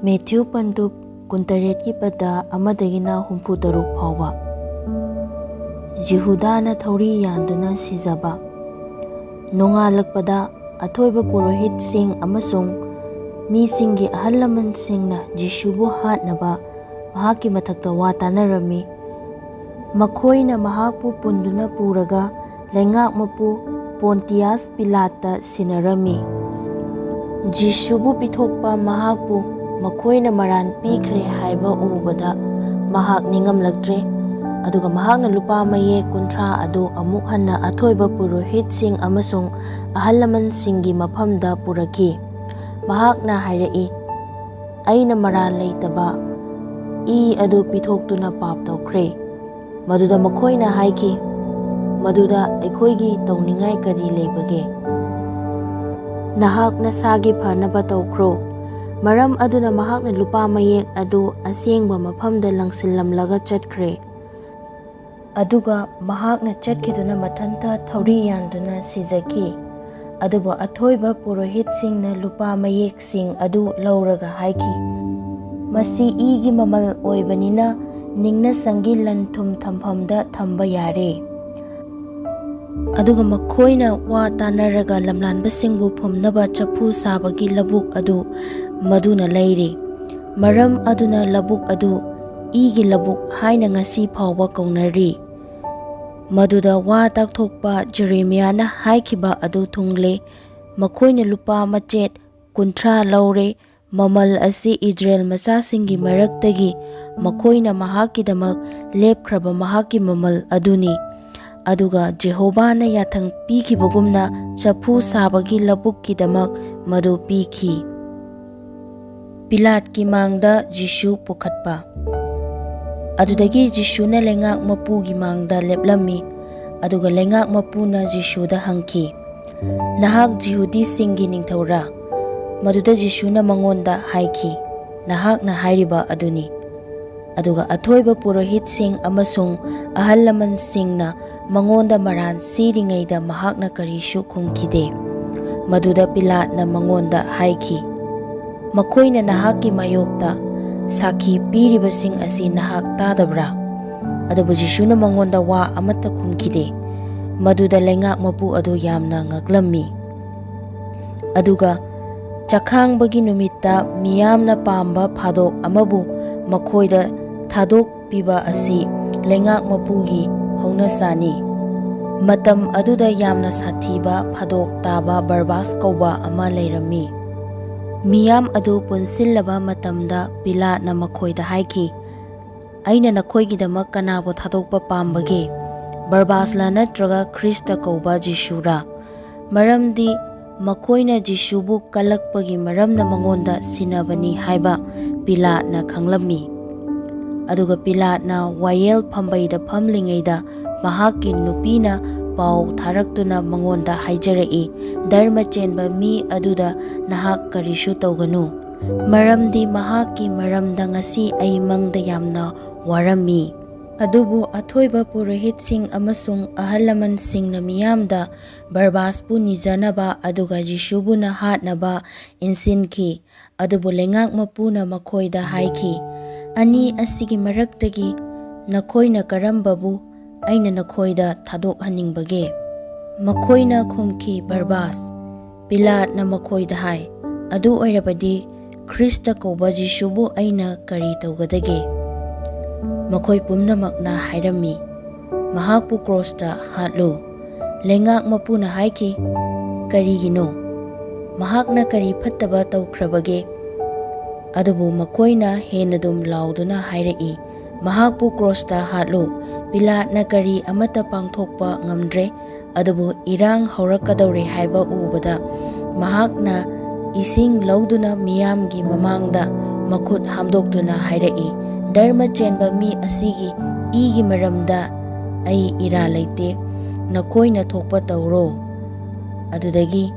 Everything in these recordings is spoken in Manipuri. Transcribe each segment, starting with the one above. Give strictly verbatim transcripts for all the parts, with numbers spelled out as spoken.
ꯃꯦꯊ꯭ꯌꯨ ꯄꯟꯗꯨꯞ ꯀꯨꯟꯇꯔꯦꯠꯀꯤ ꯄꯗ ꯑꯃꯗꯒꯤꯅ ꯍꯨꯝꯐꯨꯇꯔꯨꯛ ꯐꯥꯎꯕ꯫ ꯖꯤꯍꯨꯗꯥꯅ ꯊꯧꯔꯤ ꯌꯥꯟꯗꯨꯅ ꯁꯤꯖꯕ꯫ ꯅꯣꯡꯉꯥꯜꯂꯛꯄꯗ ꯑꯊꯣꯏꯕ ꯄꯨꯔꯣꯍꯤꯠꯁꯤꯡ ꯑꯃꯁꯨꯡ ꯃꯤꯁꯤꯡꯒꯤ ꯑꯍꯜ ꯂꯃꯟꯁꯤꯡꯅ ꯖꯤꯁꯨꯕꯨ ꯍꯥꯠꯅꯕ ꯃꯍꯥꯛꯀꯤ ꯃꯊꯛꯇ ꯋꯥ ꯇꯥꯅꯔꯝꯃꯤ꯫ ꯃꯈꯣꯏꯅ ꯃꯍꯥꯛꯄꯨ ꯄꯨꯟꯗꯨꯅ ꯄꯨꯔꯒ ꯂꯩꯉꯥꯛ ꯃꯄꯨ ꯄꯣꯟꯇꯤꯌꯥꯁ ꯄꯤꯂꯥꯠꯇ ꯁꯤꯟꯅꯔꯝꯃꯤ꯫ ꯖꯤꯁꯨꯕꯨ ꯄꯤꯊꯣꯛꯄ ꯃꯍꯥꯛꯄꯨ ꯃꯈꯣꯏꯅ ꯃꯔꯥꯟ ꯄꯤꯈ꯭ꯔꯦ ꯍꯥꯏꯕ ꯎꯕꯗ ꯃꯍꯥꯛ ꯅꯤꯡꯉꯝꯂꯛꯇ꯭ꯔꯦ꯫ ꯑꯗꯨꯒ ꯃꯍꯥꯛꯅ ꯂꯨꯄꯥ ꯃꯌꯦꯛ ꯀꯨꯟꯊ꯭ꯔꯥ ꯑꯗꯨ ꯑꯃꯨꯛ ꯍꯟꯅ ꯑꯊꯣꯏꯕ ꯄꯨꯔꯣꯍꯤꯠꯁꯤꯡ ꯑꯃꯁꯨꯡ ꯑꯍꯜ ꯂꯃꯟꯁꯤꯡꯒꯤ ꯃꯐꯝꯗ ꯄꯨꯔꯛꯈꯤ꯫ ꯃꯍꯥꯛꯅ ꯍꯥꯏꯔꯛꯏ, "ꯑꯩꯅ ꯃꯔꯥꯜ ꯂꯩꯇꯕ ꯏ ꯑꯗꯨ ꯄꯤꯊꯣꯛꯇꯨꯅ ꯄꯥꯞ ꯇꯧꯈ꯭ꯔꯦ꯫ ꯃꯗꯨꯗ ꯃꯈꯣꯏꯅ ꯍꯥꯏꯈꯤ, "ꯃꯗꯨꯗ ꯑꯩꯈꯣꯏꯒꯤ ꯇꯧꯅꯤꯡꯉꯥꯏ ꯀꯔꯤ ꯂꯩꯕꯒꯦ? ꯅꯍꯥꯛ ꯅꯁꯥꯒꯤ ꯐꯅꯕ ꯇꯧꯈ꯭ꯔꯣ"꯫ ꯃꯔꯝ ꯑꯗꯨꯅ ꯃꯍꯥꯛꯅ ꯂꯨꯄꯥ ꯃꯌꯦꯛ ꯑꯗꯨ ꯑꯁꯦꯡꯕ ꯃꯐꯝꯗ ꯂꯪꯁꯤꯜꯂꯝꯂꯒ ꯆꯠꯈ꯭ꯔꯦ꯫ ꯑꯗꯨꯒ ꯃꯍꯥꯛꯅ ꯆꯠꯈꯤꯗꯨꯅ ꯃꯊꯟꯇ ꯊꯧꯔꯤ ꯌꯥꯟꯗꯨꯅ ꯁꯤꯖꯈꯤ꯫ ꯑꯗꯨꯕꯨ ꯑꯊꯣꯏꯕ ꯄꯨꯔꯣꯍꯤꯠꯁꯤꯡꯅ ꯂꯨꯄꯥ ꯃꯌꯦꯛꯁꯤꯡ ꯑꯗꯨ ꯂꯧꯔꯒ ꯍꯥꯏꯈꯤ, "ꯃꯁꯤ ꯏꯒꯤ ꯃꯃꯜ ꯑꯣꯏꯕꯅꯤꯅ ꯅꯤꯡꯅꯁꯪꯒꯤ ꯂꯟ ꯊꯨꯝ ꯊꯝꯐꯝꯗ ꯊꯝꯕ ꯌꯥꯔꯦ"꯫ ꯑꯗꯨꯒ ꯃꯈꯣꯏꯅ ꯋꯥ ꯇꯥꯅꯔꯒ ꯂꯝꯂꯥꯟꯕꯁꯤꯡꯕꯨ ꯐꯨꯝꯅꯕ ꯆꯐꯨ ꯁꯥꯕꯒꯤ ꯂꯧꯕꯨꯛ ꯑꯗꯨ ꯃꯗꯨꯅ ꯂꯩꯔꯤ꯫ ꯃꯔꯝ ꯑꯗꯨꯅ ꯂꯧꯕꯨꯛ ꯑꯗꯨ ꯏꯒꯤ ꯂꯧꯕꯨꯛ ꯍꯥꯏꯅ ꯉꯁꯤ ꯐꯥꯎꯕ ꯀꯧꯅꯔꯤ꯫ ꯃꯗꯨꯗ ꯋꯥ ꯇꯥꯛꯊꯣꯛꯄ ꯖꯦꯔꯦꯃꯤꯌꯥꯅ ꯍꯥꯏꯈꯤꯕ ꯑꯗꯨ ꯊꯨꯡꯂꯦ꯫ ꯃꯈꯣꯏꯅ ꯂꯨꯄꯥ ꯃꯆꯦꯠ ꯀꯨꯟꯊ꯭ꯔꯥ ꯂꯧꯔꯦ꯫ ꯃꯃꯜ ꯑꯁꯤ ꯏꯖꯔꯦꯜ ꯃꯆꯥꯁꯤꯡꯒꯤ ꯃꯔꯛꯇꯒꯤ ꯃꯈꯣꯏꯅ ꯃꯍꯥꯛꯀꯤꯗꯃꯛ ꯂꯦꯞꯈ꯭ꯔꯕ ꯃꯍꯥꯛꯀꯤ ꯃꯃꯜ ꯑꯗꯨꯅꯤ꯫ ꯑꯗꯨꯒ ꯖꯦꯍꯣꯕꯥꯅ ꯌꯥꯊꯪ ꯄꯤꯈꯤꯕꯒꯨꯝꯅ ꯆꯐꯨ ꯁꯥꯕꯒꯤ ꯂꯧꯕꯨꯛꯀꯤꯗꯃꯛ ꯃꯗꯨ ꯄꯤꯈꯤ꯫ ꯄꯤꯂꯥꯠꯀꯤ ꯃꯥꯡꯗ ꯖꯤꯁꯨ ꯄꯨꯈꯠꯄ꯫ ꯑꯗꯨꯗꯒꯤ ꯖꯤꯁꯨꯅ ꯂꯩꯉꯥꯛ ꯃꯄꯨꯒꯤ ꯃꯥꯡꯗ ꯂꯦꯞꯂꯝꯃꯤ꯫ ꯑꯗꯨꯒ ꯂꯩꯉꯥꯛ ꯃꯄꯨꯅ ꯖꯤꯁꯨꯗ ꯍꯪꯈꯤ, "ꯅꯍꯥꯛ ꯖꯤꯍꯨꯗꯤꯁꯤꯡꯒꯤ ꯅꯤꯡꯊꯧꯔꯥ?" ꯃꯗꯨꯗ ꯖꯤꯁꯨꯅ ꯃꯉꯣꯟꯗ ꯍꯥꯏꯈꯤ, "ꯅꯍꯥꯛꯅ ꯍꯥꯏꯔꯤꯕ ꯑꯗꯨꯅꯤ"꯫ ꯑꯗꯨꯒ ꯑꯊꯣꯏꯕ ꯄꯨꯔꯣꯍꯤꯠꯁꯤꯡ ꯑꯃꯁꯨꯡ ꯑꯍꯜ ꯂꯃꯟꯁꯤꯡꯅ ꯃꯉꯣꯟꯗ ꯃꯔꯥꯟ ꯁꯤꯔꯤꯉꯩꯗ ꯃꯍꯥꯛꯅ ꯀꯔꯤꯁꯨ ꯈꯨꯝꯈꯤꯗꯦ꯫ ꯃꯗꯨꯗ ꯄꯤꯂꯥꯠꯅ ꯃꯉꯣꯟꯗ ꯍꯥꯏꯈꯤ, ꯃꯈꯣꯏꯅ ꯅꯍꯥꯛꯀꯤ ꯃꯥꯌꯣꯛꯇ ꯁꯥꯈꯤ ꯄꯤꯔꯤꯕꯁꯤꯡ ꯑꯁꯤ ꯅꯍꯥꯛ ꯇꯥꯗꯕ꯭ꯔꯥ?" ꯑꯗꯨꯕꯨ ꯖꯤꯁꯨꯅ ꯃꯉꯣꯟꯗ ꯋꯥ ꯑꯃꯠꯇ ꯈꯨꯝꯈꯤꯗꯦ꯫ ꯃꯗꯨꯗ ꯂꯩꯉꯥꯛ ꯃꯄꯨ ꯑꯗꯨ ꯌꯥꯝꯅ ꯉꯛꯂꯝꯃꯤ꯫ ꯑꯗꯨꯒ ꯆꯈꯥꯡꯕꯒꯤ ꯅꯨꯃꯤꯠꯇ ꯃꯤꯌꯥꯝꯅ ꯄꯥꯝꯕ ꯐꯥꯗꯣꯛ ꯑꯃꯕꯨ ꯃꯈꯣꯏꯗ ꯊꯥꯗꯣꯛꯄꯤꯕ ꯑꯁꯤ ꯂꯩꯉꯥꯛ ꯃꯄꯨꯒꯤ ꯍꯧꯅꯁꯥꯅꯤ꯫ ꯃꯇꯝ ꯑꯗꯨꯗ ꯌꯥꯝꯅ ꯁꯥꯊꯤꯕ ꯐꯥꯗꯣꯛ ꯇꯥꯕ ꯕꯔꯕꯥꯁ ꯀꯧꯕ ꯑꯃ ꯂꯩꯔꯝꯃꯤ꯫ ꯃꯤꯌꯥꯝ ꯑꯗꯨ ꯄꯨꯟꯁꯤꯜꯂꯕ ꯃꯇꯝꯗ ꯄꯤꯂꯥꯠꯅ ꯃꯈꯣꯏꯗ ꯍꯥꯏꯈꯤ, "ꯑꯩꯅ ꯅꯈꯣꯏꯒꯤꯗꯃꯛ ꯀꯅꯥꯕꯨ ꯊꯥꯗꯣꯛꯄ ꯄꯥꯝꯕꯒꯦ? ꯕꯔꯕꯥꯁꯂ ꯅꯠꯇ꯭ꯔꯒ ꯈ꯭ꯔꯤꯁꯇ ꯀꯧꯕ ꯖꯤꯁꯨꯔꯥ?" ꯃꯔꯝꯗꯤ ꯃꯈꯣꯏꯅ ꯖꯤꯁꯨꯕꯨ ꯀꯜꯂꯛꯄꯒꯤ ꯃꯔꯝꯅ ꯃꯉꯣꯟꯗ ꯁꯤꯟꯅꯕꯅꯤ ꯍꯥꯏꯕ ꯄꯤꯂꯥꯠꯅ ꯈꯪꯂꯝꯃꯤ꯫ ꯑꯗꯨꯒ ꯄꯤꯂꯥꯠꯅ ꯋꯥꯌꯦꯜ ꯐꯝꯕꯩꯗ ꯐꯝꯂꯤꯉꯩꯗ ꯃꯍꯥꯛꯀꯤ ꯅꯨꯄꯤꯅ ꯄꯥꯎ ꯊꯥꯔꯛꯇꯨꯅ ꯃꯉꯣꯟꯗ ꯍꯥꯏꯖꯔꯛꯏ, "ꯙꯔꯃ ꯆꯦꯟꯕ ꯃꯤ ꯑꯗꯨꯗ ꯅꯍꯥꯛ ꯀꯔꯤꯁꯨ ꯇꯧꯒꯅꯨ, ꯃꯔꯝꯗꯤ ꯃꯍꯥꯛꯀꯤ ꯃꯔꯝꯗ ꯉꯁꯤ ꯑꯩ ꯃꯪꯗ ꯌꯥꯝꯅ ꯋꯥꯔꯝꯃꯤ"꯫ ꯑꯗꯨꯕꯨ ꯑꯊꯣꯏꯕ ꯄꯨꯔꯣꯍꯤꯠꯁꯤꯡ ꯑꯃꯁꯨꯡ ꯑꯍꯜ ꯂꯃꯟꯁꯤꯡꯅ ꯃꯤꯌꯥꯝꯗ ꯕꯔꯕꯥꯁꯄꯨ ꯅꯤꯖꯅꯕ ꯑꯗꯨꯒ ꯖꯤꯁꯨꯕꯨꯅ ꯍꯥꯠꯅꯕ ꯏꯟꯁꯤꯟꯈꯤ꯫ ꯑꯗꯨꯕꯨ ꯂꯩꯉꯥꯛ ꯃꯄꯨꯅ ꯃꯈꯣꯏꯗ ꯍꯥꯏꯈꯤ, "ꯑꯅꯤ ꯑꯁꯤꯒꯤ ꯃꯔꯛꯇꯒꯤ ꯅꯈꯣꯏꯅ ꯀꯔꯝꯕꯕꯨ ꯑꯩꯅ ꯅꯈꯣꯏꯗ ꯊꯥꯗꯣꯛꯍꯟꯅꯤꯡꯕꯒꯦ?" ꯃꯈꯣꯏꯅ ꯈꯨꯝꯈꯤ, "ꯕꯔꯕꯥꯁ!" ꯄꯤꯂꯥꯠꯅ ꯃꯈꯣꯏꯗ ꯍꯥꯏ, "ꯑꯗꯨ ꯑꯣꯏꯔꯕꯗꯤ ꯈ꯭ꯔꯤꯁꯇ ꯀꯧꯕ ꯖꯤꯁꯨꯕꯨ ꯑꯩꯅ ꯀꯔꯤ ꯇꯧꯒꯗꯒꯦ?" ꯃꯈꯣꯏ ꯄꯨꯝꯅꯃꯛꯅ ꯍꯥꯏꯔꯝꯃꯤ, "ꯃꯍꯥꯛꯄꯨ ꯀ꯭ꯔꯣꯁꯇ ꯍꯥꯠꯂꯨ!" ꯂꯩꯉꯥꯛ ꯃꯄꯨꯅ ꯍꯥꯏꯈꯤ, "ꯀꯔꯤꯒꯤꯅꯣ? ꯃꯍꯥꯛꯅ ꯀꯔꯤ ꯐꯠꯇꯕ ꯇꯧꯈ꯭ꯔꯕꯒꯦ?" ꯑꯗꯨꯕꯨ ꯃꯈꯣꯏꯅ ꯍꯦꯟꯅꯗꯨꯝ ꯂꯥꯎꯗꯨꯅ ꯍꯥꯏꯔꯛꯏ, "ꯃꯍꯥꯛꯄꯨ ꯀ꯭ꯔꯣꯁꯇ ꯍꯥꯠꯂꯨ!" ꯄꯤꯂꯥꯠꯅ ꯀꯔꯤ ꯑꯃꯠꯇ ꯄꯥꯡꯊꯣꯛꯄ ꯉꯝꯗ꯭ꯔꯦ꯫ ꯑꯗꯨꯕꯨ ꯏꯔꯥꯡ ꯍꯧꯔꯛꯀꯗꯧꯔꯦ ꯍꯥꯏꯕ ꯎꯕꯗ ꯃꯍꯥꯛꯅ ꯏꯁꯤꯡ ꯂꯧꯗꯨꯅ ꯃꯤꯌꯥꯝꯒꯤ ꯃꯃꯥꯡꯗ ꯃꯈꯨꯠ ꯍꯥꯝꯗꯣꯛꯇꯨꯅ ꯍꯥꯏꯔꯛꯏ, "ꯙꯔꯃ ꯆꯦꯟꯕ ꯃꯤ ꯑꯁꯤꯒꯤ ꯏꯒꯤ ꯃꯔꯝꯗ ꯑꯩ ꯏꯔꯥ ꯂꯩꯇꯦ꯫ ꯅꯈꯣꯏꯅ ꯊꯣꯛꯄ ꯇꯧꯔꯣ!" ꯑꯗꯨꯗꯒꯤ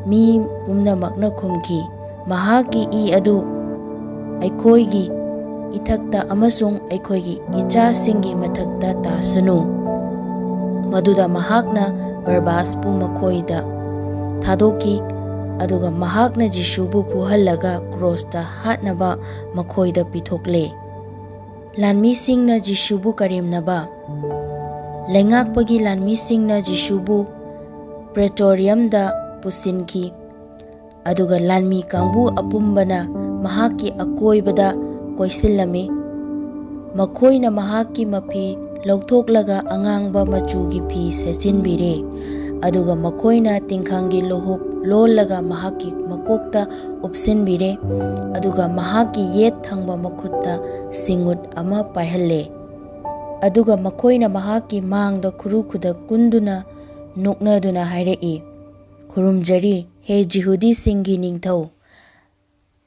ꯃꯤ ꯄꯨꯝꯅꯃꯛꯅ ꯈꯨꯝꯈꯤ, "ꯃꯍꯥꯛꯀꯤ ꯏ ꯑꯗꯨ ꯑꯩꯈꯣꯏꯒꯤ ꯏꯊꯛꯇ ꯑꯃꯁꯨꯡ ꯑꯩꯈꯣꯏꯒꯤ ꯏꯆꯥꯁꯤꯡꯒꯤ ꯃꯊꯛꯇ ꯇꯥꯁꯅꯨ!" ꯃꯗꯨꯗ ꯃꯍꯥꯛꯅ ꯕꯔꯕꯥꯁꯄꯨ ꯃꯈꯣꯏꯗ ꯊꯥꯗꯣꯛꯈꯤ꯫ ꯑꯗꯨꯒ ꯃꯍꯥꯛꯅ ꯖꯤꯁꯨꯕꯨ ꯐꯨꯍꯜꯂꯒ ꯀ꯭ꯔꯣꯁꯇ ꯍꯥꯠꯅꯕ ꯃꯈꯣꯏꯗ ꯄꯤꯊꯣꯛꯂꯦ꯫ ꯂꯥꯟꯃꯤꯁꯤꯡꯅ ꯖꯤꯁꯨꯕꯨ ꯀꯔꯦꯝꯅꯕ꯫ ꯂꯩꯉꯥꯛꯄꯒꯤ ꯂꯥꯟꯃꯤꯁꯤꯡꯅ ꯖꯤꯁꯨꯕꯨ ꯄ꯭ꯔꯦꯇꯣꯔꯤꯌꯝꯗ ꯄꯨꯁꯤꯟꯈꯤ, ꯑꯗꯨꯒ ꯂꯥꯟꯃꯤ ꯀꯥꯡꯕꯨ ꯑꯄꯨꯝꯕꯅ ꯃꯍꯥꯛꯀꯤ ꯑꯀꯣꯏꯕꯗ ꯀꯣꯏꯁꯤꯜꯂꯝꯃꯤ꯫ ꯃꯈꯣꯏꯅ ꯃꯍꯥꯛꯀꯤ ꯃꯐꯤ ꯂꯧꯊꯣꯛꯂꯒ ꯑꯉꯥꯡꯕ ꯃꯆꯨꯒꯤ ꯐꯤ ꯁꯦꯠꯆꯤꯟꯕꯤꯔꯦ, ꯑꯗꯨꯒ ꯃꯈꯣꯏꯅ ꯇꯤꯡꯈꯪꯒꯤ ꯂꯨꯍꯨꯞ ꯂꯣꯜꯂꯒ ꯃꯍꯥꯛꯀꯤ ꯃꯀꯣꯛꯇ ꯎꯞꯁꯤꯟꯕꯤꯔꯦ, ꯑꯗꯨꯒ ꯃꯍꯥꯛꯀꯤ ꯌꯦꯠ ꯊꯪꯕ ꯃꯈꯨꯠꯇ ꯁꯤꯡꯎꯠ ꯑꯃ ꯄꯥꯏꯍꯜꯂꯦ꯫ ꯑꯗꯨꯒ ꯃꯈꯣꯏꯅ ꯃꯍꯥꯛꯀꯤ ꯃꯥꯡꯗ ꯈꯨꯔꯨ ꯈꯨꯗꯛ ꯀꯨꯟꯗꯨꯅ ꯅꯣꯛꯅꯗꯨꯅ ꯍꯥꯏꯔꯛꯏ, "ꯈꯨꯔꯨꯝꯖꯔꯤ, ꯍꯦ ꯖꯤꯍꯨꯗꯤꯁꯤꯡꯒꯤ ꯅꯤꯡꯊꯧ!"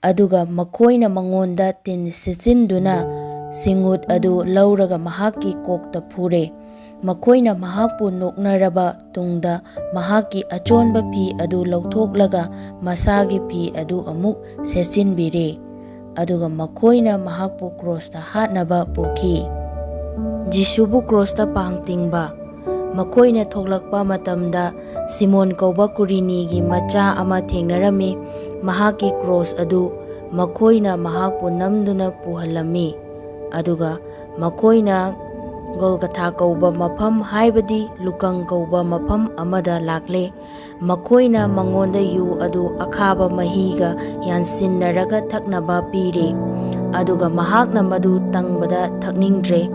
ꯑꯗꯨꯒ ꯃꯈꯣꯏꯅ ꯃꯉꯣꯟꯗ ꯇꯤꯟ ꯁꯤꯠꯆꯤꯟꯗꯨꯅ ꯁꯤꯡꯎꯠ ꯑꯗꯨ ꯂꯧꯔꯒ ꯃꯍꯥꯛꯀꯤ ꯀꯣꯛꯇ ꯐꯨꯔꯦ꯫ ꯃꯈꯣꯏꯅ ꯃꯍꯥꯛꯄꯨ ꯅꯣꯛꯅꯔꯕ ꯇꯨꯡꯗ ꯃꯍꯥꯛꯀꯤ ꯑꯆꯣꯟꯕ ꯐꯤ ꯑꯗꯨ ꯂꯧꯊꯣꯛꯂꯒ ꯃꯁꯥꯒꯤ ꯐꯤ ꯑꯗꯨ ꯑꯃꯨꯛ ꯁꯦꯠꯆꯤꯟꯕꯤꯔꯦ꯫ ꯑꯗꯨꯒ ꯃꯈꯣꯏꯅ ꯃꯍꯥꯛꯄꯨ ꯀ꯭ꯔꯣꯁꯇ ꯍꯥꯠꯅꯕ ꯄꯨꯈꯤ꯫ ꯖꯤꯁꯨꯕꯨ ꯀ꯭ꯔꯣꯁꯇ ꯄꯥꯡ ꯇꯤꯡꯕ꯫ ꯃꯈꯣꯏꯅ ꯊꯣꯛꯂꯛꯄ ꯃꯇꯝꯗ ꯁꯤꯃꯣꯟ ꯀꯧꯕ ꯀꯨꯔꯤꯅꯤꯒꯤ ꯃꯆꯥ ꯑꯃ ꯊꯦꯡꯅꯔꯝꯃꯤ꯫ ꯃꯍꯥꯛꯀꯤ ꯀ꯭ꯔꯣꯁ ꯑꯗꯨ ꯃꯈꯣꯏꯅ ꯃꯍꯥꯛꯄꯨ ꯅꯝꯗꯨꯅ ꯄꯨꯍꯜꯂꯝꯃꯤ꯫ ꯑꯗꯨꯒ ꯃꯈꯣꯏꯅ ꯒꯣꯜꯒꯊꯥ ꯀꯧꯕ ꯃꯐꯝ, ꯍꯥꯏꯕꯗꯤ ꯂꯨꯀꯪ ꯀꯧꯕ ꯃꯐꯝ ꯑꯃꯗ ꯂꯥꯛꯂꯦ꯫ ꯃꯈꯣꯏꯅ ꯃꯉꯣꯟꯗ ꯌꯨ ꯑꯗꯨ ꯑꯈꯥꯕ ꯃꯍꯤꯒ ꯌꯥꯟꯁꯤꯟꯅꯔꯒ ꯊꯛꯅꯕ ꯄꯤꯔꯦ, ꯑꯗꯨꯒ ꯃꯍꯥꯛꯅ ꯃꯗꯨ ꯇꯪꯕꯗ ꯊꯛꯅꯤꯡꯗ꯭ꯔꯦ꯫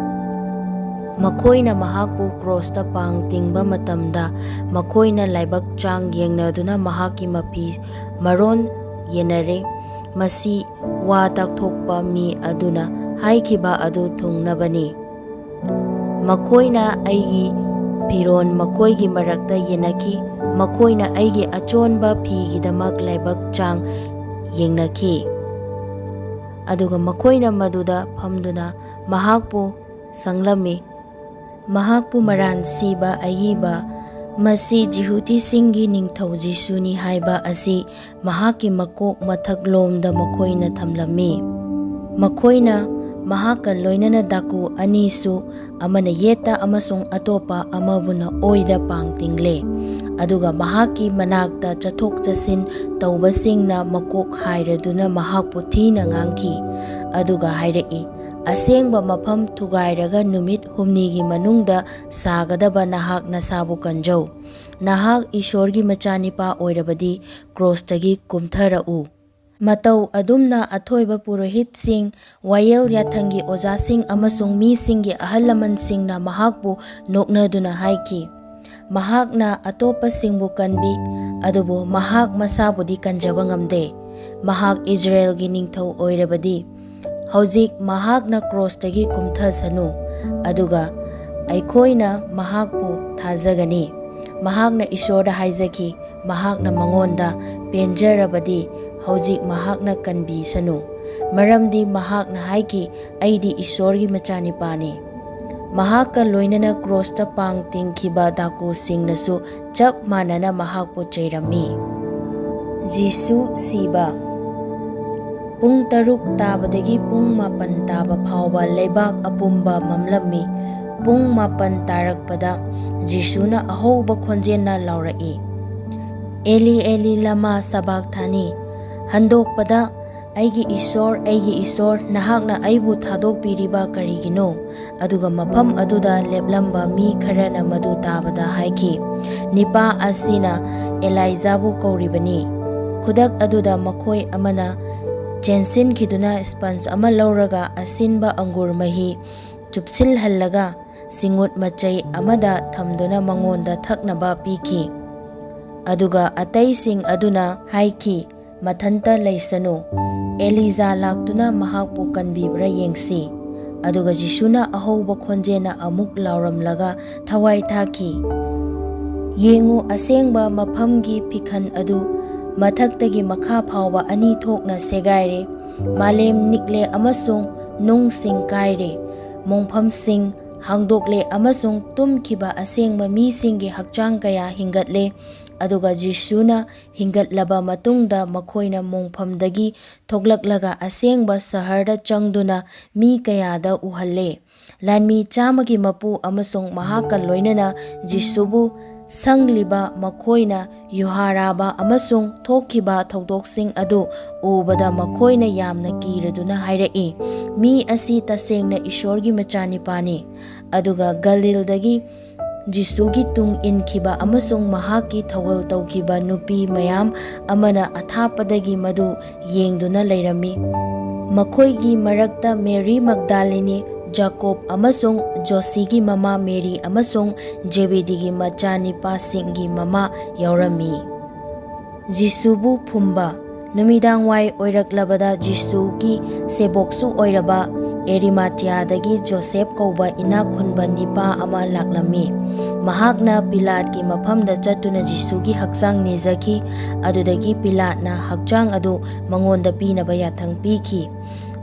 ꯃꯈꯣꯏꯅ ꯃꯍꯥꯛꯄꯨ ꯀ꯭ꯔꯣꯁꯇ ꯄꯥꯡ ꯇꯤꯡꯕ ꯃꯇꯝꯗ ꯃꯈꯣꯏꯅ ꯂꯥꯏꯕꯛ ꯆꯥꯡ ꯌꯦꯡꯅꯗꯨꯅ ꯃꯍꯥꯛꯀꯤ ꯃꯐꯤ ꯃꯔꯣꯟ ꯌꯦꯟꯅꯔꯦ꯫ ꯃꯁꯤ ꯋꯥ ꯇꯥꯛꯊꯣꯛꯄ ꯃꯤ ꯑꯗꯨꯅ ꯍꯥꯏꯈꯤꯕ ꯑꯗꯨ ꯊꯨꯡꯅꯕꯅꯤ꯫ ꯃꯈꯣꯏꯅ ꯑꯩꯒꯤ ꯐꯤꯔꯣꯜ ꯃꯈꯣꯏꯒꯤ ꯃꯔꯛꯇ ꯌꯦꯟꯅꯈꯤ, ꯃꯈꯣꯏꯅ ꯑꯩꯒꯤ ꯑꯆꯣꯟꯕ ꯐꯤꯒꯤꯗꯃꯛ ꯂꯥꯏꯕꯛ ꯆꯥꯡ ꯌꯦꯡꯅꯈꯤ꯫ ꯑꯗꯨꯒ ꯃꯈꯣꯏꯅ ꯃꯗꯨꯗ ꯐꯝꯗꯨꯅ ꯃꯍꯥꯛꯄꯨ ꯁꯪꯂꯝꯃꯤ꯫ ꯃꯍꯥꯛꯄꯨ ꯃꯔꯥꯟ ꯁꯤꯕ ꯑꯏꯕ, "ꯃꯁꯤ ꯖꯤꯍꯨꯗꯤꯁꯤꯡꯒꯤ ꯅꯤꯡꯊꯧ ꯖꯤꯁꯨꯅꯤ" ꯍꯥꯏꯕ ꯑꯁꯤ ꯃꯍꯥꯛꯀꯤ ꯃꯀꯣꯛ ꯃꯊꯛꯂꯣꯝꯗ ꯃꯈꯣꯏꯅ ꯊꯝꯂꯝꯃꯤ꯫ ꯃꯈꯣꯏꯅ ꯃꯍꯥꯛꯀ ꯂꯣꯏꯅꯅ ꯗꯥꯀꯨ ꯑꯅꯤꯁꯨ, ꯑꯃꯅ ꯌꯦꯠꯇ ꯑꯃꯁꯨꯡ ꯑꯇꯣꯞꯄ ꯑꯃꯕꯨꯅ ꯑꯣꯏꯗ ꯄꯥꯡ ꯇꯤꯡꯂꯦ꯫ ꯑꯗꯨꯒ ꯃꯍꯥꯛꯀꯤ ꯃꯅꯥꯛꯇ ꯆꯠꯊꯣꯛ ꯆꯠꯁꯤꯟ ꯇꯧꯕꯁꯤꯡꯅ ꯃꯀꯣꯛ ꯍꯥꯏꯔꯗꯨꯅ ꯃꯍꯥꯛꯄꯨ ꯊꯤꯅ ꯉꯥꯡꯈꯤ꯫ ꯑꯗꯨꯒ ꯍꯥꯏꯔꯛꯏ, "ꯑꯁꯦꯡꯕ ꯃꯐꯝ ꯊꯨꯒꯥꯏꯔꯒ ꯅꯨꯃꯤꯠ ꯍꯨꯝꯅꯤꯒꯤ ꯃꯅꯨꯡꯗ ꯁꯥꯒꯗꯕ ꯅꯍꯥꯛ ꯅꯁꯥꯕꯨ ꯀꯟꯖꯧ꯫ ꯅꯍꯥꯛ ꯏꯁꯣꯔꯒꯤ ꯃꯆꯥꯅꯤꯄꯥ ꯑꯣꯏꯔꯕꯗꯤ ꯀ꯭ꯔꯣꯁꯇꯒꯤ ꯀꯨꯝꯊꯔꯛꯎ"꯫ ꯃꯇꯧ ꯑꯗꯨꯝꯅ ꯑꯊꯣꯏꯕ ꯄꯨꯔꯣꯍꯤꯠꯁꯤꯡ, ꯋꯥꯌꯦꯜ ꯌꯥꯊꯪꯒꯤ ꯑꯣꯖꯥꯁꯤꯡ ꯑꯃꯁꯨꯡ ꯃꯤꯁꯤꯡꯒꯤ ꯑꯍꯜ ꯂꯃꯟꯁꯤꯡꯅ ꯃꯍꯥꯛꯄꯨ ꯅꯣꯛꯅꯗꯨꯅ ꯍꯥꯏꯈꯤ, "ꯃꯍꯥꯛꯅ ꯑꯇꯣꯞꯄꯁꯤꯡꯕꯨ ꯀꯟꯕꯤ, ꯑꯗꯨꯕꯨ ꯃꯍꯥꯛ ꯃꯁꯥꯕꯨꯗꯤ ꯀꯟꯖꯕ ꯉꯝꯗꯦ꯫ ꯃꯍꯥꯛ ꯏꯖꯔꯦꯜꯒꯤ ꯅꯤꯡꯊꯧ ꯑꯣꯏꯔꯕꯗꯤ ꯍꯧꯖꯤꯛ ꯃꯍꯥꯛꯅ ꯀ꯭ꯔꯣꯁꯇꯒꯤ ꯀꯨꯝꯊꯁꯅꯨ, ꯑꯗꯨꯒ ꯑꯩꯈꯣꯏꯅ ꯃꯍꯥꯛꯄꯨ ꯊꯥꯖꯒꯅꯤ"꯫ ꯃꯍꯥꯛꯅ ꯏꯁꯣꯔꯗ ꯍꯥꯏꯖꯈꯤ, ꯃꯍꯥꯛꯅ ꯃꯉꯣꯟꯗ ꯄꯦꯟꯖꯔꯕꯗꯤ ꯍꯧꯖꯤꯛ ꯃꯍꯥꯛꯅ ꯀꯟꯕꯤꯁꯅꯨ, ꯃꯔꯝꯗꯤ ꯃꯍꯥꯛꯅ ꯍꯥꯏꯈꯤ, "ꯑꯩꯗꯤ ꯏꯁꯣꯔꯒꯤ ꯃꯆꯥꯅꯤꯄꯥꯅꯤ"꯫ ꯃꯍꯥꯛꯀ ꯂꯣꯏꯅꯅ ꯀ꯭ꯔꯣꯁꯇ ꯄꯥꯡ ꯇꯤꯡꯈꯤꯕ ꯗꯥꯀꯨꯁꯤꯡꯅꯁꯨ ꯆꯞ ꯃꯥꯟꯅꯅ ꯃꯍꯥꯛꯄꯨ ꯆꯩꯔꯝꯃꯤ꯫ ꯖꯤꯁꯨ ꯁꯤꯕ꯫ ꯄꯨꯡ ꯇꯔꯨꯛ ꯇꯥꯕꯗꯒꯤ ꯄꯨꯡ ꯃꯥꯄꯟ ꯇꯥꯕ ꯐꯥꯎꯕ ꯂꯩꯕꯥꯛ ꯑꯄꯨꯝꯕ ꯃꯝꯂꯝꯃꯤ꯫ ꯄꯨꯡ ꯃꯥꯄꯟ ꯇꯥꯔꯛꯄꯗ ꯖꯤꯁꯨꯅ ꯑꯍꯧꯕ ꯈꯣꯟꯖꯦꯜꯅ ꯂꯥꯎꯔꯛꯏ, "ꯑꯦꯂꯤ, ꯑꯦꯂꯤ, ꯂꯃꯥ ꯁꯕꯥꯛꯊꯥꯅꯤ?" ꯍꯟꯗꯣꯛꯄꯗ, "ꯑꯩꯒꯤ ꯏꯁꯣꯔ, ꯑꯩꯒꯤ ꯏꯁꯣꯔ, ꯅꯍꯥꯛꯅ ꯑꯩꯕꯨ ꯊꯥꯗꯣꯛꯄꯤꯔꯤꯕ ꯀꯔꯤꯒꯤꯅꯣ?" ꯑꯗꯨꯒ ꯃꯐꯝ ꯑꯗꯨꯗ ꯂꯦꯞꯂꯝꯕ ꯃꯤ ꯈꯔꯅ ꯃꯗꯨ ꯇꯥꯕꯗ ꯍꯥꯏꯈꯤ, "ꯅꯤꯄꯥ ꯑꯁꯤꯅ ꯑꯦꯂꯥꯏꯖꯥꯕꯨ ꯀꯧꯔꯤꯕꯅꯤ"꯫ ꯈꯨꯗꯛ ꯑꯗꯨꯗ ꯃꯈꯣꯏ ꯑꯃꯅ ꯆꯦꯟꯁꯤꯟꯈꯤꯗꯨꯅ ꯁ꯭ꯄꯟꯖ ꯑꯃ ꯂꯧꯔꯒ ꯑꯁꯤꯟꯕ ꯑꯪꯒꯨꯔ ꯃꯍꯤ ꯆꯨꯞꯁꯤꯜꯍꯜꯂꯒ ꯁꯤꯡꯎꯠ ꯃꯆꯩ ꯑꯃꯗ ꯊꯝꯗꯨꯅ ꯃꯉꯣꯟꯗ ꯊꯛꯅꯕ ꯄꯤꯈꯤ꯫ ꯑꯗꯨꯒ ꯑꯇꯩꯁꯤꯡ ꯑꯗꯨꯅ ꯍꯥꯏꯈꯤ, "ꯃꯊꯟꯇ ꯂꯩꯁꯅꯨ꯫ ꯑꯦꯂꯤꯖꯥ ꯂꯥꯛꯇꯨꯅ ꯃꯍꯥꯛꯄꯨ ꯀꯟꯕꯤꯕ꯭ꯔꯥ ꯌꯦꯡꯁꯤ"꯫ ꯑꯗꯨꯒ ꯖꯤꯁꯨꯅ ꯑꯍꯧꯕ ꯈꯣꯟꯖꯦꯜꯅ ꯑꯃꯨꯛ ꯂꯥꯎꯔꯝꯂꯒ ꯊꯋꯥꯏ ꯊꯥꯈꯤ, "ꯌꯦꯡꯉꯨ, ꯑꯁꯦꯡꯕ ꯃꯐꯝꯒꯤ ꯐꯤꯈꯟ ꯑꯗꯨ ꯃꯊꯛꯇꯒꯤ ꯃꯈꯥ ꯐꯥꯎꯕ ꯑꯅꯤ ꯊꯣꯛꯅ ꯁꯦꯒꯥꯏꯔꯦ꯫ ꯃꯥꯂꯦꯝ ꯅꯤꯛꯂꯦ ꯑꯃꯁꯨꯡ ꯅꯨꯡꯁꯤꯡ ꯀꯥꯏꯔꯦ꯫ ꯃꯣꯡꯐꯝꯁꯤꯡ ꯍꯥꯡꯗꯣꯛꯂꯦ ꯑꯃꯁꯨꯡ ꯇꯨꯝꯈꯤꯕ ꯑꯁꯦꯡꯕ ꯃꯤꯁꯤꯡꯒꯤ ꯍꯛꯆꯥꯡ ꯀꯌꯥ ꯍꯤꯡꯒꯠꯂꯦ"꯫ ꯑꯗꯨꯒ ꯖꯤꯁꯨꯅ ꯍꯤꯡꯒꯠꯂꯕ ꯃꯇꯨꯡꯗ ꯃꯈꯣꯏꯅ ꯃꯣꯡꯐꯝꯗꯒꯤ ꯊꯣꯛꯂꯛꯂꯒ ꯑꯁꯦꯡꯕ ꯁꯍꯔꯗ ꯆꯪꯗꯨꯅ ꯃꯤ ꯀꯌꯥꯗ ꯎꯍꯜꯂꯦ꯫ ꯂꯥꯟꯃꯤ ꯆꯥꯝꯃꯒꯤ ꯃꯄꯨ ꯑꯃꯁꯨꯡ ꯃꯍꯥꯛꯀ ꯂꯣꯏꯅꯅ ꯖꯤꯁꯨꯕꯨ ꯁꯪꯂꯤꯕ ꯃꯈꯣꯏꯅ ꯌꯨꯍꯥꯔꯥꯕ ꯑꯃꯁꯨꯡ ꯊꯣꯛꯈꯤꯕ ꯊꯧꯗꯣꯛꯁꯤꯡ ꯑꯗꯨ ꯎꯕꯗ ꯃꯈꯣꯏꯅ ꯌꯥꯝꯅ ꯀꯤꯔꯗꯨꯅ ꯍꯥꯏꯔꯛꯏ, "ꯃꯤ ꯑꯁꯤ ꯇꯁꯦꯡꯅ ꯏꯁꯣꯔꯒꯤ ꯃꯆꯥꯅꯤꯄꯥꯅꯤ"꯫ ꯑꯗꯨꯒ ꯒꯂꯤꯜꯗꯒꯤ ꯖꯤꯁꯨꯒꯤ ꯇꯨꯡ ꯏꯟꯈꯤꯕ ꯑꯃꯁꯨꯡ ꯃꯍꯥꯛꯀꯤ ꯊꯧꯒꯜ ꯇꯧꯈꯤꯕ ꯅꯨꯄꯤ ꯃꯌꯥꯝ ꯑꯃꯅ ꯑꯊꯥꯞꯄꯗꯒꯤ ꯃꯗꯨ ꯌꯦꯡꯗꯨꯅ ꯂꯩꯔꯝꯃꯤ꯫ ꯃꯈꯣꯏꯒꯤ ꯃꯔꯛꯇ ꯃꯦꯔꯤ ꯃꯒꯗꯥꯂꯤꯅꯤ, ꯖꯥꯀꯣꯕ ꯑꯃꯁꯨꯡ ꯖꯣꯁꯤꯒꯤ ꯃꯃꯥ ꯃꯦꯔꯤ ꯑꯃꯁꯨꯡ ꯖꯦꯕꯦꯗꯤꯒꯤ ꯃꯆꯥꯅꯤꯄꯥꯁꯤꯡꯒꯤ ꯃꯃꯥ ꯌꯥꯎꯔꯝꯃꯤ꯫ ꯖꯤꯁꯨꯕꯨ ꯐꯨꯝꯕ꯫ ꯅꯨꯃꯤꯗꯥꯡꯋꯥꯏ ꯑꯣꯏꯔꯛꯂꯕꯗ ꯖꯤꯁꯨꯒꯤ ꯁꯦꯕꯣꯛꯁꯨ ꯑꯣꯏꯔꯕ ꯑꯦꯔꯤꯃꯥꯇꯤꯌꯥꯗꯒꯤ ꯖꯣꯁꯦꯐ ꯀꯧꯕ ꯏꯅꯥꯛ ꯈꯨꯟꯕ ꯅꯤꯄꯥ ꯑꯃ ꯂꯥꯛꯂꯝꯃꯤ꯫ ꯃꯍꯥꯛꯅ ꯄꯤꯂꯥꯠꯀꯤ ꯃꯐꯝꯗ ꯆꯠꯇꯨꯅ ꯖꯤꯁꯨꯒꯤ ꯍꯛꯆꯥꯡ ꯅꯤꯖꯈꯤ꯫ ꯑꯗꯨꯗꯒꯤ ꯄꯤꯂꯥꯠꯅ ꯍꯛꯆꯥꯡ ꯑꯗꯨ ꯃꯉꯣꯟꯗ ꯄꯤꯅꯕ ꯌꯥꯊꯪ ꯄꯤꯈꯤ꯫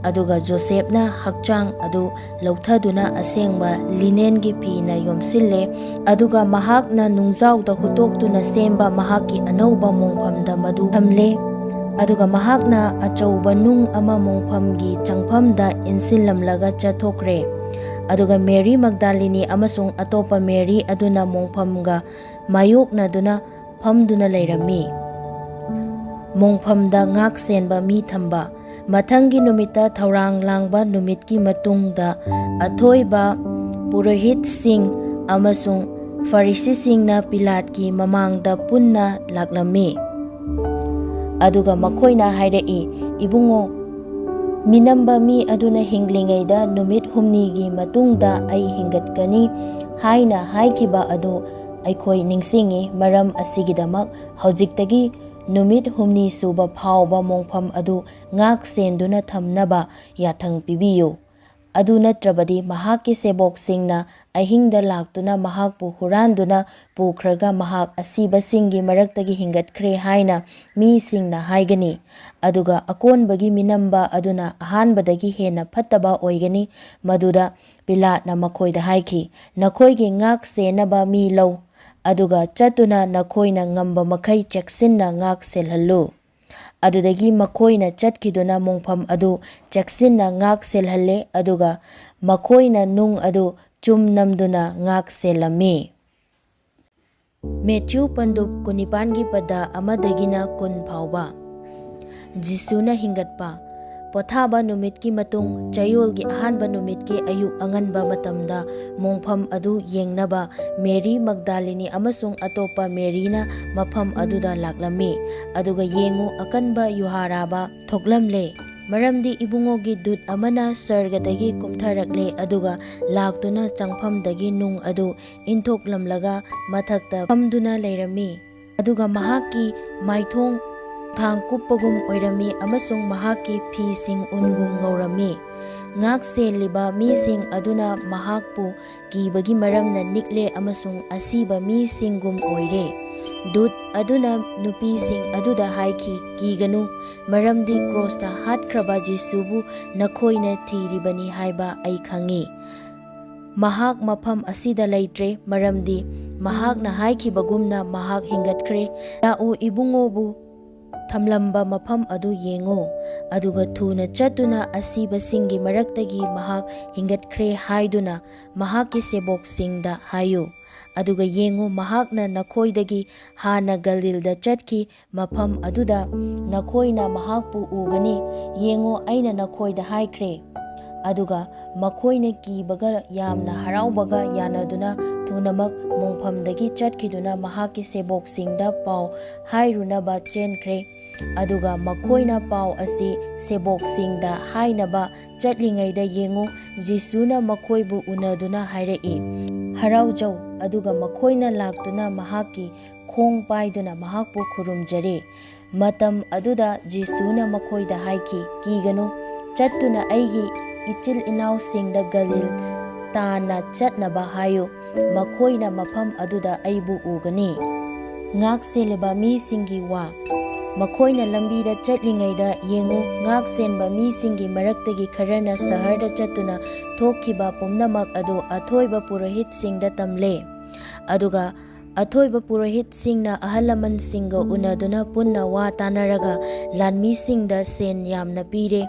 ꯑꯗꯨꯒ ꯖꯣꯁꯦꯐꯅ ꯍꯛꯆꯥꯡ ꯑꯗꯨ ꯂꯧꯊꯗꯨꯅ ꯑꯁꯦꯡꯕ ꯂꯤꯅꯦꯟꯒꯤ ꯐꯤꯅ ꯌꯣꯝꯁꯤꯜꯂꯦ꯫ ꯑꯗꯨꯒ ꯃꯍꯥꯛꯅ ꯅꯨꯡꯖꯥꯎꯗ ꯍꯨꯠꯇꯣꯛꯇꯨꯅ ꯁꯦꯝꯕ ꯃꯍꯥꯛꯀꯤ ꯑꯅꯧꯕ ꯃꯣꯡꯐꯝꯗ ꯃꯗꯨ ꯊꯝꯂꯦ꯫ ꯑꯗꯨꯒ ꯃꯍꯥꯛꯅ ꯑꯆꯧꯕ ꯅꯨꯡ ꯑꯃ ꯃꯣꯡꯐꯝꯒꯤ ꯆꯪꯐꯝꯗ ꯏꯟꯁꯤꯜꯂꯝꯂꯒ ꯆꯠꯊꯣꯛꯈ꯭ꯔꯦ꯫ ꯑꯗꯨꯒ ꯃꯦꯔꯤ ꯃꯒꯗꯥꯂꯤꯅꯤ ꯑꯃꯁꯨꯡ ꯑꯇꯣꯞꯄ ꯃꯦꯔꯤ ꯑꯗꯨꯅ ꯃꯣꯡꯐꯝꯒ ꯃꯥꯌꯣꯛꯅꯗꯨꯅ ꯐꯝꯗꯨꯅ ꯂꯩꯔꯝꯃꯤ꯫ ꯃꯣꯡꯐꯝꯗ ꯉꯥꯛ ꯁꯦꯟꯕ ꯃꯤ ꯊꯝꯕ꯫ ꯃꯊꯪꯒꯤ ꯅꯨꯃꯤꯠꯇ ꯊꯧꯔꯥꯡ ꯂꯥꯡꯕ ꯅꯨꯃꯤꯠꯀꯤ ꯃꯇꯨꯡꯗ ꯑꯊꯣꯏꯕ ꯄꯨꯔꯣꯍꯤꯠꯁꯤꯡ ꯑꯃꯁꯨꯡ ꯐꯔꯤꯁꯤꯁꯤꯡꯅ ꯄꯤꯂꯥꯠꯀꯤ ꯃꯃꯥꯡꯗ ꯄꯨꯟꯅ ꯂꯥꯛꯂꯝꯃꯤ꯫ ꯑꯗꯨꯒ ꯃꯈꯣꯏꯅ ꯍꯥꯏꯔꯛꯏ, "ꯏꯕꯨꯡꯉꯣ, ꯃꯤꯅꯝꯕ ꯃꯤ ꯑꯗꯨꯅ ꯍꯤꯡꯂꯤꯉꯩꯗ ꯅꯨꯃꯤꯠ ꯍꯨꯝꯅꯤꯒꯤ ꯃꯇꯨꯡꯗ ꯑꯩ ꯍꯤꯡꯒꯠꯀꯅꯤ ꯍꯥꯏꯅ ꯍꯥꯏꯈꯤꯕ ꯑꯗꯨ ꯑꯩꯈꯣꯏ ꯅꯤꯡꯁꯤꯡꯉꯤ꯫ ꯃꯔꯝ ꯑꯁꯤꯒꯤꯗꯃꯛ ꯍꯧꯖꯤꯛꯇꯒꯤ ꯅꯨꯃꯤꯠ ꯍꯨꯝꯅꯤ ꯁꯨꯕ ꯐꯥꯎꯕ ꯃꯣꯡꯐꯝ ꯑꯗꯨ ꯉꯥꯛ ꯁꯦꯟꯗꯨꯅ ꯊꯝꯅꯕ ꯌꯥꯊꯪ ꯄꯤꯕꯤꯌꯨ꯫ ꯑꯗꯨ ꯅꯠꯇ꯭ꯔꯕꯗꯤ ꯃꯍꯥꯛꯀꯤ ꯁꯦꯕꯣꯛꯁꯤꯡꯅ ꯑꯍꯤꯡꯗ ꯂꯥꯛꯇꯨꯅ ꯃꯍꯥꯛꯄꯨ ꯍꯨꯔꯥꯟꯗꯨꯅ ꯄꯨꯈ꯭ꯔꯒ ꯃꯍꯥꯛ ꯑꯁꯤꯕꯁꯤꯡꯒꯤ ꯃꯔꯛꯇꯒꯤ ꯍꯤꯡꯒꯠꯈ꯭ꯔꯦ ꯍꯥꯏꯅ ꯃꯤꯁꯤꯡꯅ ꯍꯥꯏꯒꯅꯤ꯫ ꯑꯗꯨꯒ ꯑꯀꯣꯟꯕꯒꯤ ꯃꯤꯅꯝꯕ ꯑꯗꯨꯅ ꯑꯍꯥꯟꯕꯗꯒꯤ ꯍꯦꯟꯅ ꯐꯠꯇꯕ ꯑꯣꯏꯒꯅꯤ꯫ ꯃꯗꯨꯗ ꯄꯤꯂꯥꯠꯅ ꯃꯈꯣꯏꯗ ꯍꯥꯏꯈꯤ, "ꯅꯈꯣꯏꯒꯤ ꯉꯥꯛ ꯁꯦꯟꯅꯕ ꯃꯤ ꯂꯧ, ꯑꯗꯨꯒ ꯆꯠꯇꯨꯅ ꯅꯈꯣꯏꯅ ꯉꯝꯕ ꯃꯈꯩ ꯆꯦꯛꯁꯤꯟꯅ ꯉꯥꯛ ꯁꯦꯜꯍꯜꯂꯨ"꯫ ꯑꯗꯨꯗꯒꯤ ꯃꯈꯣꯏꯅ ꯆꯠꯈꯤꯗꯨꯅ ꯃꯣꯡꯐꯝ ꯑꯗꯨ ꯆꯦꯛꯁꯤꯟꯅ ꯉꯥꯛ ꯁꯦꯜꯍꯜꯂꯦ, ꯑꯗꯨꯒ ꯃꯈꯣꯏꯅ ꯅꯨꯡ ꯑꯗꯨ ꯆꯨꯝ ꯅꯝꯗꯨꯅ ꯉꯥꯛ ꯁꯦꯜꯂꯝꯃꯤ꯫ ꯃꯦꯊ꯭ꯌꯨ ꯄꯟꯗꯨꯞ ꯀꯨꯟꯅꯤꯄꯥꯟꯒꯤ ꯄꯗ ꯑꯃꯗꯒꯤꯅ ꯀꯨꯟ ꯐꯥꯎꯕ꯫ ꯖꯤꯁꯨꯅ ꯍꯤꯡꯒꯠꯄ꯫ ꯄꯣꯊꯥꯕ ꯅꯨꯃꯤꯠꯀꯤ ꯃꯇꯨꯡ, ꯆꯌꯣꯜꯒꯤ ꯑꯍꯥꯟꯕ ꯅꯨꯃꯤꯠꯀꯤ ꯑꯌꯨꯛ ꯑꯉꯟꯕ ꯃꯇꯝꯗ, ꯃꯣꯡꯐꯝ ꯑꯗꯨ ꯌꯦꯡꯅꯕ ꯃꯦꯔꯤ ꯃꯒꯗꯥꯂꯤꯅꯤ ꯑꯃꯁꯨꯡ ꯑꯇꯣꯞꯄ ꯃꯦꯔꯤꯅ ꯃꯐꯝ ꯑꯗꯨꯗ ꯂꯥꯛꯂꯝꯃꯤ꯫ ꯑꯗꯨꯒ ꯌꯦꯡꯉꯨ, ꯑꯀꯟꯕ ꯌꯨꯍꯥꯔꯥꯕ ꯊꯣꯛꯂꯝꯂꯦ, ꯃꯔꯝꯗꯤ ꯏꯕꯨꯡꯉꯣꯒꯤ ꯗꯨꯠ ꯑꯃꯅ ꯁꯔꯒꯗꯒꯤ ꯀꯨꯝꯊꯔꯛꯂꯦ, ꯑꯗꯨꯒ ꯂꯥꯛꯇꯨꯅ ꯆꯪꯐꯝꯗꯒꯤ ꯅꯨꯡ ꯑꯗꯨ ꯏꯟꯊꯣꯛꯂꯝꯂꯒ ꯃꯊꯛꯇ ꯐꯝꯗꯨꯅ ꯂꯩꯔꯝꯃꯤ꯫ ꯑꯗꯨꯒ ꯃꯍꯥꯛꯀꯤ ꯃꯥꯏꯊꯣꯡ ꯊꯥꯡ ꯀꯨꯞꯄꯒꯨꯝ ꯑꯣꯏꯔꯝꯃꯤ, ꯑꯃꯁꯨꯡ ꯃꯍꯥꯛꯀꯤ ꯐꯤꯁꯤꯡ ꯎꯟꯒꯨꯝ ꯉꯧꯔꯝꯃꯤ꯫ ꯉꯥꯛ ꯁꯦꯜꯂꯤꯕ ꯃꯤꯁꯤꯡ ꯑꯗꯨꯅ ꯃꯍꯥꯛꯄꯨ ꯀꯤꯕꯒꯤ ꯃꯔꯝꯅ ꯅꯤꯛꯂꯦ ꯑꯃꯁꯨꯡ ꯑꯁꯤꯕ ꯃꯤꯁꯤꯡꯒꯨꯝ ꯑꯣꯏꯔꯦ꯫ ꯗꯨꯠ ꯑꯗꯨꯅ ꯅꯨꯄꯤꯁꯤꯡ ꯑꯗꯨꯗ ꯍꯥꯏꯈꯤ, "ꯀꯤꯒꯅꯨ, ꯃꯔꯝꯗꯤ ꯀ꯭ꯔꯣꯁꯇ ꯍꯥꯠꯈ꯭ꯔꯕ ꯖꯤꯁꯨꯕꯨ ꯅꯈꯣꯏꯅ ꯊꯤꯔꯤꯕꯅꯤ ꯍꯥꯏꯕ ꯑꯩ ꯈꯪꯏ꯫ ꯃꯍꯥꯛ ꯃꯐꯝ ꯑꯁꯤꯗ ꯂꯩꯇ꯭ꯔꯦ, ꯃꯔꯝꯗꯤ ꯃꯍꯥꯛꯅ ꯍꯥꯏꯈꯤꯕꯒꯨꯝꯅ ꯃꯍꯥꯛ ꯍꯤꯡꯒꯠꯈ꯭ꯔꯦ꯫ ꯂꯥꯛꯎ, ꯏꯕꯨꯡꯉꯣꯕꯨ ꯊꯝꯂꯝꯕ ꯃꯐꯝ ꯑꯗꯨ ꯌꯦꯡꯉꯨ, ꯑꯗꯨꯒ ꯊꯨꯅ ꯆꯠꯇꯨꯅ ꯑꯁꯤꯕꯁꯤꯡꯒꯤ ꯃꯔꯛꯇꯒꯤ ꯃꯍꯥꯛ ꯍꯤꯡꯒꯠꯈ꯭ꯔꯦ ꯍꯥꯏꯗꯨꯅ ꯃꯍꯥꯛꯀꯤ ꯁꯦꯕꯣꯛꯁꯤꯡꯗ ꯍꯥꯏꯌꯨ꯫ ꯑꯗꯨꯒ ꯌꯦꯡꯉꯨ, ꯃꯍꯥꯛꯅ ꯅꯈꯣꯏꯗꯒꯤ ꯍꯥꯟꯅ ꯒꯂꯤꯜꯗ ꯆꯠꯈꯤ, ꯃꯐꯝ ꯑꯗꯨꯗ ꯅꯈꯣꯏꯅ ꯃꯍꯥꯛꯄꯨ ꯎꯒꯅꯤ꯫ ꯌꯦꯡꯉꯨ, ꯑꯩꯅ ꯅꯈꯣꯏꯗ ꯍꯥꯏꯈ꯭ꯔꯦ꯫" ꯑꯗꯨꯒ ꯃꯈꯣꯏꯅ ꯀꯤꯕꯒ ꯌꯥꯝꯅ ꯍꯔꯥꯎꯕꯒ ꯌꯥꯅꯗꯨꯅ ꯊꯨꯅꯃꯛ ꯃꯣꯡꯐꯝꯗꯒꯤ ꯆꯠꯈꯤꯗꯨꯅ ꯃꯍꯥꯛꯀꯤ ꯁꯦꯕꯣꯛꯁꯤꯡꯗ ꯄꯥꯎ ꯍꯥꯏꯔꯨꯅꯕ ꯆꯦꯟꯈ꯭ꯔꯦ꯫ ꯑꯗꯨꯒ ꯃꯈꯣꯏꯅ ꯄꯥꯎ ꯑꯁꯤ ꯁꯦꯕꯣꯛꯁꯤꯡꯗ ꯍꯥꯏꯅꯕ ꯆꯠꯂꯤꯉꯩꯗ, ꯌꯦꯡꯉꯨ, ꯖꯤꯁꯨꯅ ꯃꯈꯣꯏꯕꯨ ꯎꯅꯗꯨꯅ ꯍꯥꯏꯔꯛꯏ, "ꯍꯔꯥꯎꯖꯧ!" ꯑꯗꯨꯒ ꯃꯈꯣꯏꯅ ꯂꯥꯛꯇꯨꯅ ꯃꯍꯥꯛꯀꯤ ꯈꯣꯡ ꯄꯥꯏꯗꯨꯅ ꯃꯍꯥꯛꯄꯨ ꯈꯨꯔꯨꯝꯖꯔꯦ꯫ ꯃꯇꯝ ꯑꯗꯨꯗ ꯖꯤꯁꯨꯅ ꯃꯈꯣꯏꯗ ꯍꯥꯏꯈꯤ, "ꯀꯤꯒꯅꯨ, ꯆꯠꯇꯨꯅ ꯑꯩꯒꯤ ꯏꯆꯤꯜ ꯏꯅꯥꯎꯁꯤꯡꯗ ꯒꯂꯤꯜ ꯇꯥꯟꯅ ꯆꯠꯅꯕ ꯍꯥꯏꯌꯨ, ꯃꯈꯣꯏꯅ ꯃꯐꯝ ꯑꯗꯨꯗ ꯑꯩꯕꯨ ꯎꯒꯅꯤ꯫" ꯉꯥꯛ ꯁꯦꯜꯂꯤꯕ ꯃꯤꯁꯤꯡꯒꯤ ꯋꯥ꯫ ꯃꯈꯣꯏꯅ ꯂꯝꯕꯤꯗ ꯆꯠꯂꯤꯉꯩꯗ, ꯌꯦꯡꯉꯨ, ꯉꯥꯛ ꯁꯦꯟꯕ ꯃꯤꯁꯤꯡꯒꯤ ꯃꯔꯛꯇꯒꯤ ꯈꯔꯅ ꯁꯍꯔꯗ ꯆꯠꯇꯨꯅ ꯊꯣꯛꯈꯤꯕ ꯄꯨꯝꯅꯃꯛ ꯑꯗꯨ ꯑꯊꯣꯏꯕ ꯄꯨꯔꯣꯍꯤꯠꯁꯤꯡꯗ ꯇꯝꯂꯦ꯫ ꯑꯗꯨꯒ ꯑꯊꯣꯏꯕ ꯄꯨꯔꯣꯍꯤꯠꯁꯤꯡꯅ ꯑꯍꯜ ꯂꯃꯟꯁꯤꯡꯒ ꯎꯅꯗꯨꯅ ꯄꯨꯟꯅ ꯋꯥ ꯇꯥꯅꯔꯒ ꯂꯥꯟꯃꯤꯁꯤꯡꯗ ꯁꯦꯟ ꯌꯥꯝꯅ ꯄꯤꯔꯦ꯫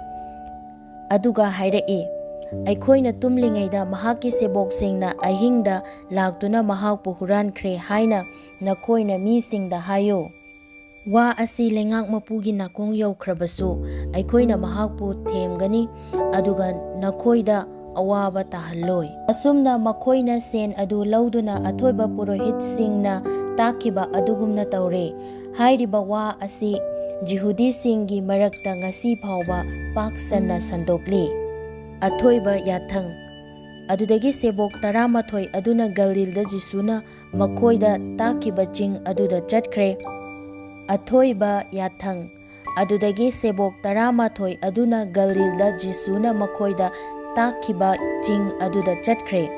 ꯑꯗꯨꯒ ꯍꯥꯏꯔꯛꯏ, ꯑꯩꯈꯣꯏꯅ ꯇꯨꯝꯂꯤꯉꯩꯗ ꯃꯍꯥꯛꯀꯤ ꯁꯦꯕꯣꯛꯁꯤꯡꯅ ꯑꯍꯤꯡꯗ ꯂꯥꯛꯇꯨꯅ ꯃꯍꯥꯛꯄꯨ ꯍꯨꯔꯥꯟꯈ꯭ꯔꯦ ꯍꯥꯏꯅ ꯅꯈꯣꯏꯅ ꯃꯤꯁꯤꯡꯗ ꯍꯥꯏꯌꯨ꯫ ꯋꯥ ꯑꯁꯤ ꯂꯩꯉꯥꯛ ꯃꯄꯨꯒꯤ ꯅꯥꯀꯣꯡ ꯌꯧꯈ꯭ꯔꯕꯁꯨ, ꯑꯩꯈꯣꯏꯅ ꯃꯍꯥꯛꯄꯨ ꯊꯦꯝꯒꯅꯤ, ꯑꯗꯨꯒ ꯅꯈꯣꯏꯗ ꯑꯋꯥꯕ ꯇꯥꯍꯜꯂꯣꯏ꯫ ꯑꯁꯨꯝꯅ ꯃꯈꯣꯏꯅ ꯁꯦꯟ ꯑꯗꯨ ꯂꯧꯗꯨꯅ ꯑꯊꯣꯏꯕ ꯄꯨꯔꯣꯍꯤꯠꯁꯤꯡꯅ ꯇꯥꯛꯈꯤꯕ ꯑꯗꯨꯒꯨꯝꯅ ꯇꯧꯔꯦ꯫ ꯍꯥꯏꯔꯤꯕ ꯋꯥ ꯑꯁꯤ ꯖꯤꯍꯨꯗꯤꯁꯤꯡꯒꯤ ꯃꯔꯛꯇ ꯉꯁꯤ ꯐꯥꯎꯕ ꯄꯥꯛ ꯁꯟꯅ ꯁꯟꯗꯣꯛꯂꯤ꯫ ꯑꯊꯣꯏꯕ ꯌꯥꯊꯪ꯫ ꯑꯗꯨꯗꯒꯤ ꯁꯦꯕꯣꯛ ꯇꯔꯥꯃꯥꯊꯣꯏ ꯑꯗꯨꯅ ꯒꯂꯤꯜꯗ ꯖꯤꯁꯨꯅ ꯃꯈꯣꯏꯗ ꯇꯥꯛꯈꯤꯕ ꯆꯤꯡ ꯑꯗꯨꯗ ꯆꯠꯈ꯭ꯔꯦ꯫ ꯑꯊꯣꯏꯕ ꯌꯥꯊꯪ꯫ ꯑꯗꯨꯗꯒꯤ ꯁꯦꯕꯣꯛ ꯇꯔꯥꯃꯥꯊꯣꯏ ꯑꯗꯨꯅ ꯒꯂꯤꯜꯗ ꯖꯤꯁꯨꯅ ꯃꯈꯣꯏꯗ ꯇꯥꯛꯈꯤꯕ ꯆꯤꯡ ꯑꯗꯨꯗ ꯆꯠꯈ꯭ꯔꯦ꯫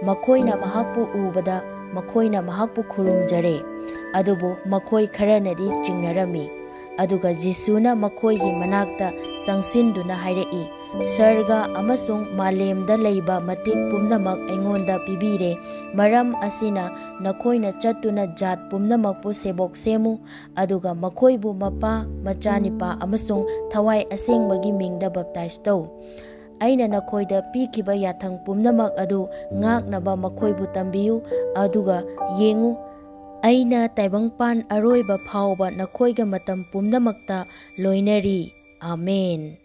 ꯃꯈꯣꯏꯅ ꯃꯍꯥꯛꯄꯨ ꯎꯕꯗ ꯃꯈꯣꯏꯅ ꯃꯍꯥꯛꯄꯨ ꯈꯨꯔꯨꯝꯖꯔꯦ, ꯑꯗꯨꯕꯨ ꯃꯈꯣꯏ ꯈꯔꯅꯗꯤ ꯆꯤꯡꯅꯔꯝꯃꯤ꯫ ꯑꯗꯨꯒ ꯖꯤꯁꯨꯅ ꯃꯈꯣꯏꯒꯤ ꯃꯅꯥꯛꯇ ꯆꯪꯁꯤꯟꯗꯨꯅ ꯍꯥꯏꯔꯛꯏ, "ꯁꯔꯒ ꯑꯃꯁꯨꯡ ꯃꯥꯂꯦꯝꯗ ꯂꯩꯕ ꯃꯇꯤꯛ ꯄꯨꯝꯅꯃꯛ ꯑꯩꯉꯣꯟꯗ ꯄꯤꯕꯤꯔꯦ꯫ ꯃꯔꯝ ꯑꯁꯤꯅ ꯅꯈꯣꯏꯅ ꯆꯠꯇꯨꯅ ꯖꯥꯠ ꯄꯨꯝꯅꯃꯛꯄꯨ ꯁꯦꯕꯣꯛ ꯁꯦꯝꯃꯨ, ꯑꯗꯨꯒ ꯃꯈꯣꯏꯕꯨ ꯃꯄꯥ, ꯃꯆꯥꯅꯤꯄꯥ ꯑꯃꯁꯨꯡ ꯊꯋꯥꯏ ꯑꯁꯦꯡꯕꯒꯤ ꯃꯤꯡꯗ ꯕꯞꯇꯥꯏꯖ ꯇꯧ꯫ ꯑꯩꯅ ꯅꯈꯣꯏꯗ ꯄꯤꯈꯤꯕ ꯌꯥꯊꯪ ꯄꯨꯝꯅꯃꯛ ꯑꯗꯨ ꯉꯥꯛꯅꯕ ꯃꯈꯣꯏꯕꯨ ꯇꯝꯕꯤꯌꯨ, ꯑꯗꯨꯒ ꯌꯦꯡꯉꯨ, ꯑꯩꯅ ꯇꯥꯏꯕꯪꯄꯥꯟ ꯑꯔꯣꯏꯕ ꯐꯥꯎꯕ ꯅꯈꯣꯏꯒ ꯃꯇꯝ ꯄꯨꯝꯅꯃꯛꯇ ꯂꯣꯏꯅꯔꯤ꯫ ꯑꯥꯃꯦꯟ"꯫